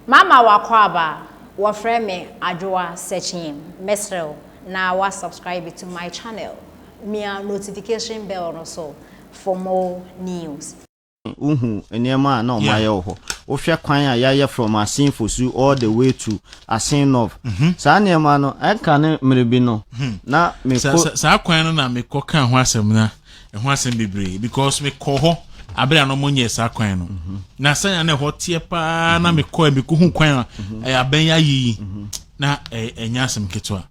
Mama wakɔ wɔfrɛ me Adwoa Sekyim. Mesrɛ na wa subscribe to my channel. Mia notification bell no so for more news. Wohu nneɛma a na ɔmo ayɛ wɔ hɔ. Wohwɛ kwan a yɛayɛ from Assin Fosu all the way to Assin North, saa nneɛma no ɛnka ne mmere bi no na mekɔ. Saa kwan no na mekɔ ka ho asɛm na ɛho asɛm bebree, because mekɔ hɔ abere a na ɔmo nyɛ saa kwan no na sɛnea na ɛhɔ teɛ paa na mekɔ mekɔhu kwan a ɛyɛ abɛn ayiyi na ɛnyɛ asɛm ketewa,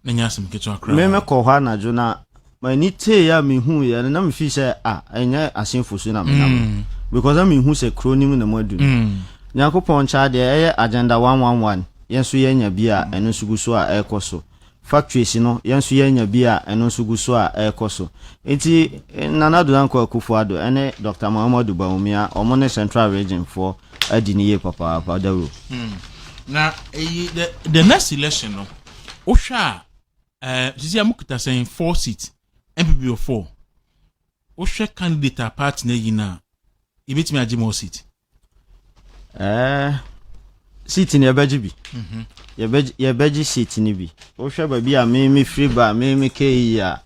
na ɛnyɛ asɛm ketewa koraa. Me mekɔ hɔ anadwo na m'ani tee a mehu yɛ no na mefi sɛ a ɛnyɛ Assin Fosu na menam, because na mehu sɛ kuro no mu na mo adu no. Nyankopɔn nkyɛ adeɛ, ɛyɛ Agenda 111, yɛn nso yɛnya bi a ɛno nso gu so a ɛrekɔ so. Factories no, yɛn nso yɛnya bi a ɛno nso gu so a ɛrekɔ so. Nti Nana Addo Dankwa Akufo Addo ɛne Dr Muhammadu Bawumia, ɔmo ne Central Region foɔ adi ne yie papaapa dawuro. Na eyi the next election no, wohwɛ a sisi a mokita sɛn? Four seat, NPP wɔ four. Wohwɛ candidate a party na yi na yɛbɛtumi agye more seat? Seat ni yɛbɛgye bi, yɛbɛgye seat ni bi. Wohwɛ baabi a me me firi ba, me ke yi a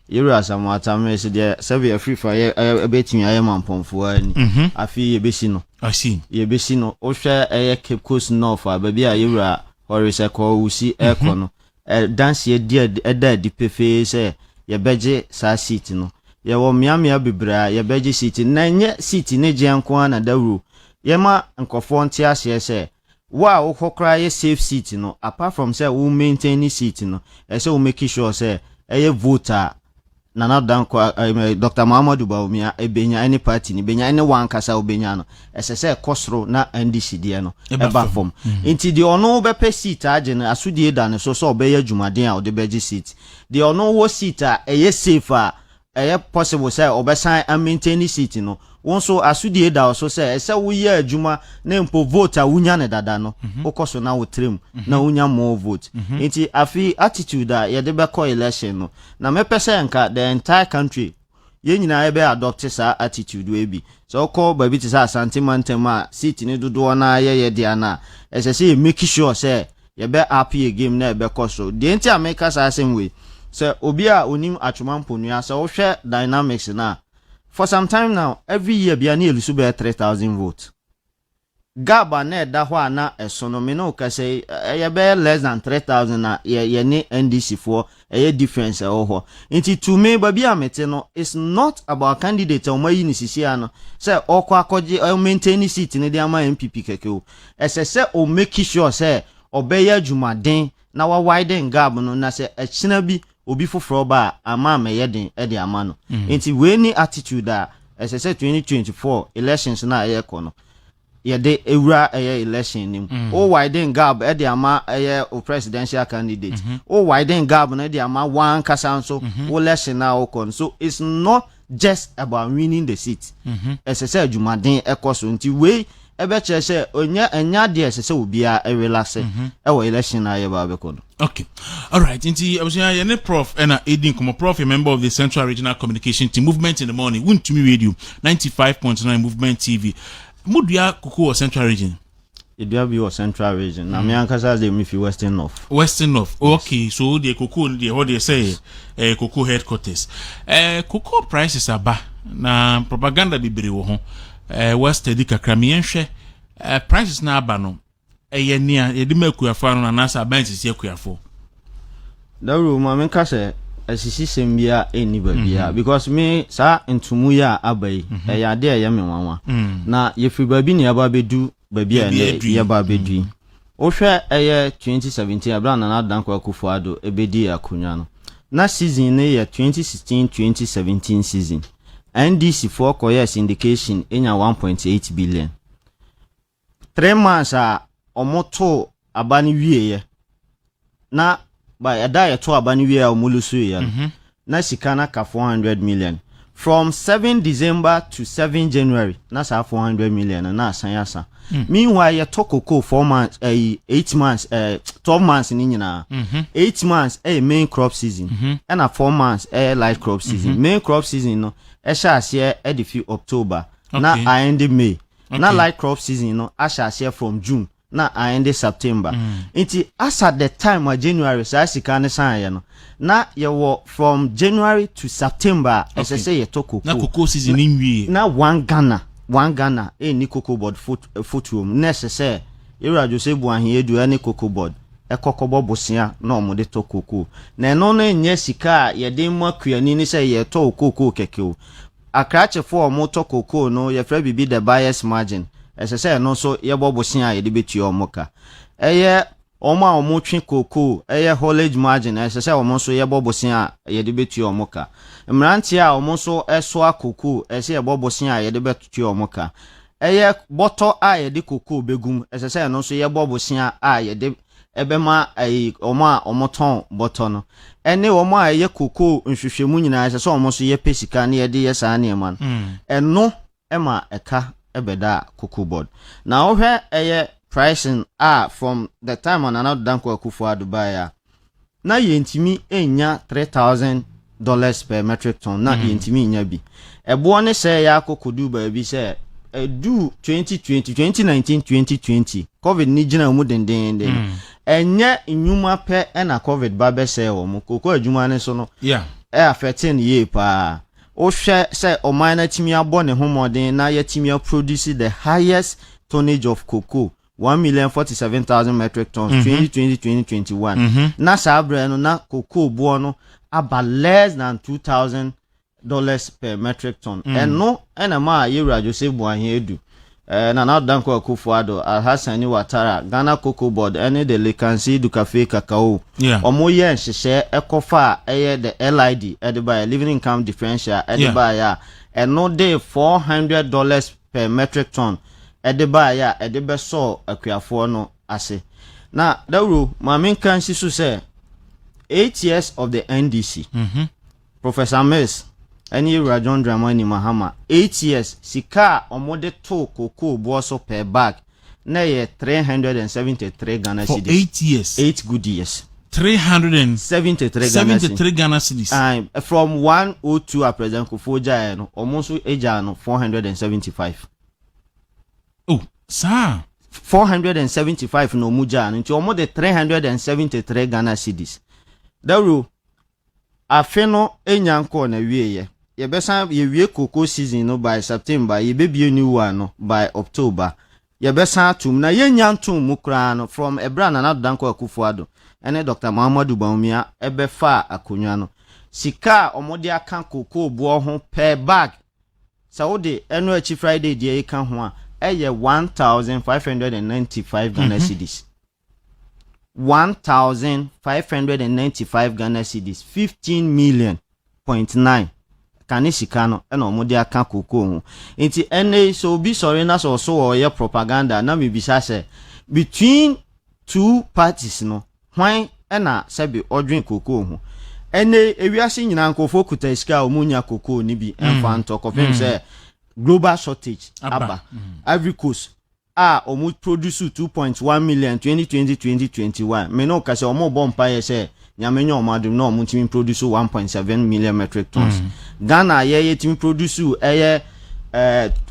yɛwura Asamoah Atamere deɛ, sɛbi afiri fa yɛ ɛbɛtumi ayɛ mampɔnfoɔ ani. Afei yɛbɛsi no. I see. Yɛbɛsi no. Wohwɛ ɛyɛ Cape Coast North a, baabi a yɛwura Horace Ekow Ewusi ɛkɔ no, ɛdanseɛ di ɛda adi pefee sɛ yɛbɛgye saa seat no. Yɛwɔ mmeammea bebree a yɛbɛgye seat, na ɛnyɛ seat ne gyeɛ nko ara na dawuro. Yɛma nkɔfoɔ nte aseɛ sɛ wo a wokɔ koraa yɛ safe seat no, apart from sɛ wo maintain ne seat no, ɛsɛ wo make sure sɛ ɛyɛ vote a Nana Dankwa, Dr Muhammadu Bawumia ebenya, ɛne party ni benya, ɛne wankasa obenya no, ɛsɛ sɛ ɛkɔ soro na NDC deɛ no ɛba fam. Nti deɛ ɔno bɛpɛ seat agye no, asodie da ne so sɛ ɔbɛyɛ adwumaden a ɔde bɛgye seat. Deɛ ɔno wɔ seat a ɛyɛ safe a ɛyɛ possible sɛ ɔbɛsan amaintain seat no, wɔn nso asodie da so sɛ ɛsɛ woyɛ adwuma na mpo vote a wonya ne dada no, wokɔ so na wotirim na wonya more vote. Nti afi attitude a yɛde bɛkɔ election no, na mɛpɛ sɛ nka the entire country, yɛn nyinaa yɛbɛ adopt saa attitude wei bi. Sɛ wokɔ baabi te sɛ Asante mantam a seat ne dodoɔ no yɛyɛ dea no a, ɛsɛ sɛ yɛ make sure sɛ yɛbɛ up yɛ game na ɛbɛkɔ so. Deɛ nti a meka saa asɛm wei sɛ obi a onim Atwoma Mponua, sɛ wohwɛ dynamics na for some time now, every year bia ne yɛlose bɛyɛ 3000 vote. Gap a na ɛda hɔ a na ɛso no, me ne wo kasa yi, ɛyɛ bɛyɛ less than 3000 na yɛ yɛne NDC foɔ ɛyɛ difference ɛwɔ hɔ. Nti to me, baabi a mete no, it's not about candidate a wɔn ayi ne sisi ano sɛ ɔkɔ akɔgye ɔ maintain seat ne de ama NPP kɛkɛ o. Ɛsɛ sɛ o make sure sɛ ɔbɛyɛ adwumaden na wa widen gap no, na sɛ ɛkyina bi obi foforɔ ba a, ama amɛyɛ den ɛde ama no. Nti wei ni attitude a ɛsɛ sɛ 2024 elections na ɛyɛ kɔ no yɛde ewura ɛyɛ election nim. O widen gap ɛde ama ɛyɛ o presidential candidate, o widen gap no ɛde ama wɔn ankasa nso o election na ɔkɔ no. So it's not just about winning the seat, ɛsɛ sɛ adwumaden ɛkɔ so. Nti wei ɛbɛkyerɛ sɛ onye ɛnya adeɛ ɛsɛ sɛ obiara ɛrelax ɛwɔ election na yɛba abɛkɔ no. Okay, alright. Nti abusua, yɛne Prof ɛna edi nkɔmɔ. Prof a member of the Central Regional Communication Team, Movement in the Morning, Wuntumi Radio 95.9, Movement TV. Mudua koko wɔ Central Region? Edua bi wɔ Central Region na me ankasa de, me fi Western North. Western North, okay. So deɛ koko no deɛ, hɔ deɛ sɛ koko headquarters. Cocoa prices aba na propaganda bebree wɔ ho. West adi kakra meyɛnhwɛ prices na aba no, ɛyɛ nea yɛde ma akuafoɔ ano anaasɛ aban sisi akuafoɔ? Dawuro, ma menka sɛ asisi sɛm bia ɛnni baabia, because me saa ntomu yi a aba yi, ɛyɛ adeɛ a ɛyɛ me nwanwa. Na yɛfiri baabi ne yɛba bɛdu baabi a ɛnɛ yɛba bɛdu yi. Wohwɛ ɛyɛ 2017, ɛberɛ a Nana Dankwa Akufo Addo ɛbɛdi akonnwa no, na season no yɛ 2016 2017 season. NDC foɔ kɔyɛ syndication ɛnya 1.8 billion. 3 months a ɔmo too aba no wieɛ na ba ɛda a yɛto aba no wie a ɔmo lose yɛ no, na sika no aka 400 million. From 7 December to 7 January, na saa 400 million no na asan asa. Meanwhile, yɛtɔ cocoa 4 months, ɛyi 8 months, 12 months ne nyinaa. 8 months ɛyɛ main crop season, ɛna 4 months ɛyɛ light crop season. Main crop season no ɛhyɛ aseɛ ɛde fi October na end May, na light crop season no ahyɛ aseɛ from June. Na aende September. Nti as at the time a January saa sika no saeɛ no, na yɛwɔ from January to September a ɛsɛ sɛ yɛtɔ cocoa. Na cocoa season no nwie. Na 1 Ghana, 1 Ghana ɛnni Cocoa Board fotuo mu. Na ɛsɛ sɛ Yɛwura Joseph Boahen Aidoo ne Cocoa Board ɛkɔ kɔbɔ bosea na wɔde tɔ cocoa. Na ɛno no nyɛ sika a yɛde ma kuani ne sɛ yɛtɔ cocoa kɛkɛ o. Akrakyefoɔ a wɔtɔ cocoa no, yɛfrɛ biribi the buyers margin. Ɛsɛ sɛ ɛno nso yɛbɔ bosea a yɛde bɛtua wɔn ka. Ɛyɛ wɔn a wɔtwe cocoa, ɛyɛ haulage margin, ɛsɛ sɛ wɔn nso yɛbɔ bosea a yɛde bɛtua wɔn ka. Mmeranteɛ a wɔn nso ɛsoa cocoa, ɛsɛ yɛbɔ bosea a yɛde bɛtua wɔn ka. Ɛyɛ bɔtɔ a yɛde cocoa bɛgum, ɛsɛ sɛ ɛno nso yɛbɔ bosea a yɛde ɛbɛma ɛyi wɔn a wɔtɔn bɔtɔ no, ɛne wɔn a ɛyɛ cocoa nhwehwɛmu nyinaa, ɛsɛ sɛ wɔn nso yɛpɛ sika ne yɛde yɛ saa nneɛma no. Ɛno ɛma ɛka ɛbɛda Cocoa Board. Na wohwɛ ɛyɛ pricing a, from the time a Nana Dankwa Akufo-Addo baeɛ a, na yɛntumi nya $3,000 per metric ton, na yɛntumi nya bi. Ɛboɔ ne sɛ yɛ akɔkɔdu baabi sɛ ɛdu 2020, 2019, 2020, COVID ni gyina mu dendenden. Ɛnyɛ nnwuma pɛ ɛna COVID ba bɛsɛe wɔ mo koko adwuma ne so no. Ɛ affect no yie paa. Wohwɛ sɛ ɔman no atumi abɔ ne ho mmɔden na yɛatumi aproduce the highest tonnage of cocoa, 1,047,000 metric tons, 2020 2021. Na saa berɛ no na cocoa boɔ no aba less than $2,000 per metric ton. Ɛno ɛna ma a yɛwura Joseph Boahen Aidoo, Nana Dankwa Akufo-Addo, Alhassani Ouattara, Ghana Cocoa Board ɛne the Le Conseil du Café Cacao, ɔmo yɛ nhyehyɛ ɛkɔfa a ɛyɛ the LID ɛde baeɛ, living income differential ɛde baeɛ a ɛno de $400 per metric ton ɛde baeɛ a ɛde bɛsɔɔ akuafoɔ no ase. Na dawuro maame nka nsi so sɛ 8 years of the NDC, Professor Mills ɛne Ewura John Dramani Mahama, 8 years, sika a wɔde to cocoa boɔ so per bag na yɛ 373 Ghana For cedis. 8 years. 8 good years. 373 73 Ghana cedis. 73 Ghana cedis. From 102 a President Kufuor gyaeɛ no, ɔmo nso gyaa no 475. Oh, saa. 475 na ɔmo gyaa no, nti ɔmo de 373 Ghana cedis. Dawuro, afe no enya nkɔɔ na wieɛ, yɛbɛsan yɛwie cocoa season no by September, yɛbɛbie new one no by October, yɛbɛsan atom na yɛnya ntom mu koraa no, from ɛberɛ a Nana Dankwa Akufo-Addo ɛne Dr Muhammadu Bawumia ɛbɛfa akonnwa no, sika a ɔmode aka cocoa boɔ ho per bag, sɛ wode ɛno akyi Friday deɛ ɛka ho a, ɛyɛ 1595 Ghana cedis. 1595 Ghana cedis, 15 million point 9 kane sika no ɛna ɔmo aka cocoa ho. Nti ɛnɛ yi sɛ obi sɔre na sɛ ɔso ɔyɛ propaganda na mebisa sɛ between two parties no, hwan ɛna sɛbi ɔdwen cocoa ho? Ɛnɛ ewiase nyinaa nkurɔfoɔ kuta sika a wɔn nya cocoa ni bi ɛmfa ntɔ kɔfɛm sɛ global shortage Aba. Aba. Ivory Coast a wɔn produce 2.1 million 2020 2021, mɛ n'o kasa, wɔn bɔ mpa yɛ sɛ Nyame nyɛ wɔn adum na wɔn tumi produce 1.7 million metric tons. Ghana yɛyɛ tumi produce ɛyɛ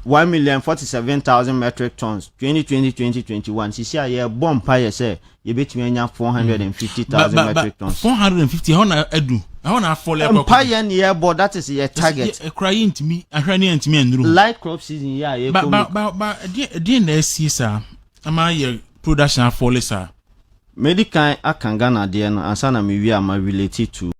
1,047,000 metric tons 2020 2021. Sisi a yɛbɔ mpa yɛ sɛ yɛbɛtumi anya 450,000 metric tons. 450, ɛhɔ na adu, ɛhɔ na afɔle akɔ. Mpa yɛ ni yɛbɔ, that is yɛ target. Ɛkura yi ntumi ahwɛ ne yɛ ntumi anduru. Light crop season yi a yɛkɔ ba mu. Ba ɛdeɛ na ɛsie saa ama yɛ production afɔle saa? Medi kan aka Ghana deɛ no ansa na mewie a ma relate to